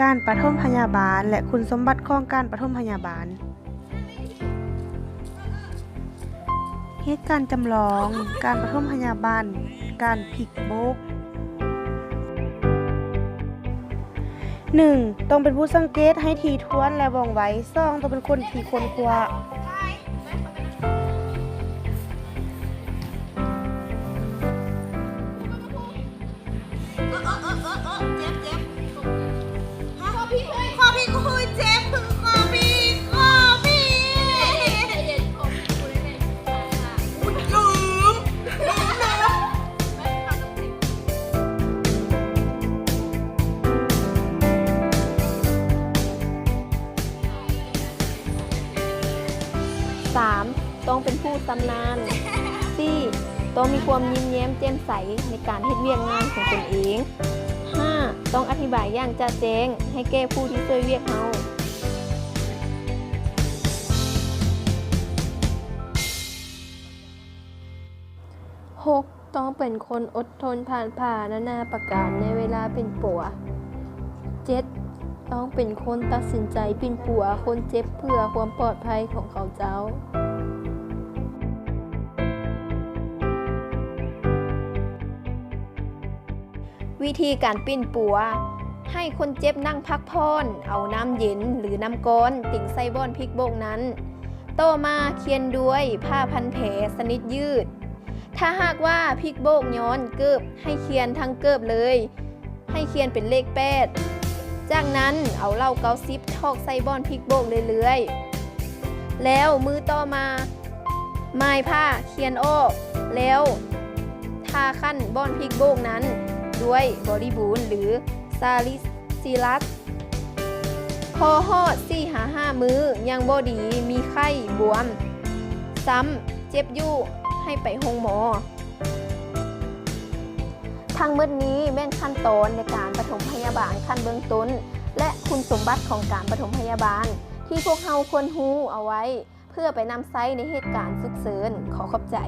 ການປະຖົມພະຍາບານ ແລະ ຄຸນສົມບັດຂອງການປະຖົມພະຍາບານ. ເຫດການຈຳລອງ ການປະຖົມພະຍາບານ ການພິກໂບກ. ໜຶ່ງ ຕ້ອງເປັນຜູ້ສັງເກດໃຫ້ຖີ່ຖ້ວນ ແລະ ວ່ອງໄວ. ສອງ ຕ້ອງເປັນຄົນທີ່ຄົ້ນຄວ້າ. ເອີ ເອີ ເອີ ເອີ ເອີ ເຈັບ ເຈັບ ຮະ ຂໍ້ພີ້ ຂໍ້ພີ້ ໂອ້ຍ ເຈັບ ຂໍ້ພີ້ ຂໍ້ພີ້ ອຸ້ຍ ລືມ ລືມ ລືມ. ສາມ ຕ້ອງເປັນຜູ້ຊຳນານ. ສີ່ ຕ້ອງມີຄວາມຍິ້ມແຍ້ມແຈ່ມໃສໃນການເຮັດວຽກງານຂອງຕົນເອງ. ຫ້າ ຕ້ອງອະທິບາຍຢ່າງຈະແຈ້ງໃຫ້ແກ່ຜູ້ທີ່ຊ່ວຍວຽກເຮົາ. ຫົກ ຕ້ອງເປັນຄົນອົດທົນຜ່ານຜ່ານານາປະການໃນເວລາປິ່ນປົວ. ເຈັດ ຕ້ອງເປັນຄົນຕັດສິນໃຈປິ່ນປົວຄົນເຈັບເພື່ອຄວາມປອດໄພຂອງເຂົາເຈົ້າ. ວິທີການປິ່ນປົວ ໃຫ້ຄົນເຈັບນັ່ງພັກຜ່ອນ, ເອົານ້ຳເຢັນ ຫຼື ນ້ຳກ້ອນຕິງໃສ່ບ່ອນພິກໂບກນັ້ນ. ຕໍ່ມາຄຽນດ້ວຍຜ້າພັນແຜຊະນິດຍືດ. ຖ້າຫາກວ່າພິກໂບກຍ້ອນເກີບ ໃຫ້ຄຽນທັງເກີບເລີຍ, ໃຫ້ຄຽນເປັນເລກແປດ. ຈາກນັ້ນເອົາເຫຼົ້າເກົ້າສິບຖອກໃສ່ບ່ອນພິກໂບກເລື້ອຍໆ ແລ້ວມື້ຕໍ່ມາໝ່າຍຜ້າຄຽນອອກ ແລ້ວທາຂັ້ນບ່ອນພິກໂບກນັ້ນດ້ວຍບໍລິບູນ ຫຼື ຊາລິຊີລັດ. ພໍຮອດສີ່ຫາຫ້າມື້ຍັງບໍ່ດີ, ມີໄຂ້, ບວມ, ຊ້ຳ, ເຈັບຢູ່, ໃຫ້ໄປໂຮງໝໍ. ທັງໝົດນີ້ແມ່ນຂັ້ນຕອນໃນການປະຖົມພະຍາບານຂັ້ນເບື້ອງຕົ້ນ ແລະ ຄຸນສົມບັດຂອງການປະຖົມພະຍາບານ ທີ່ພວກເຮົາຄວນຮູ້ເອົາໄວ້ ເພື່ອໄປນຳໃຊ້ໃນເຫດການສຸກເສີນ. ຂໍຂອບໃຈ.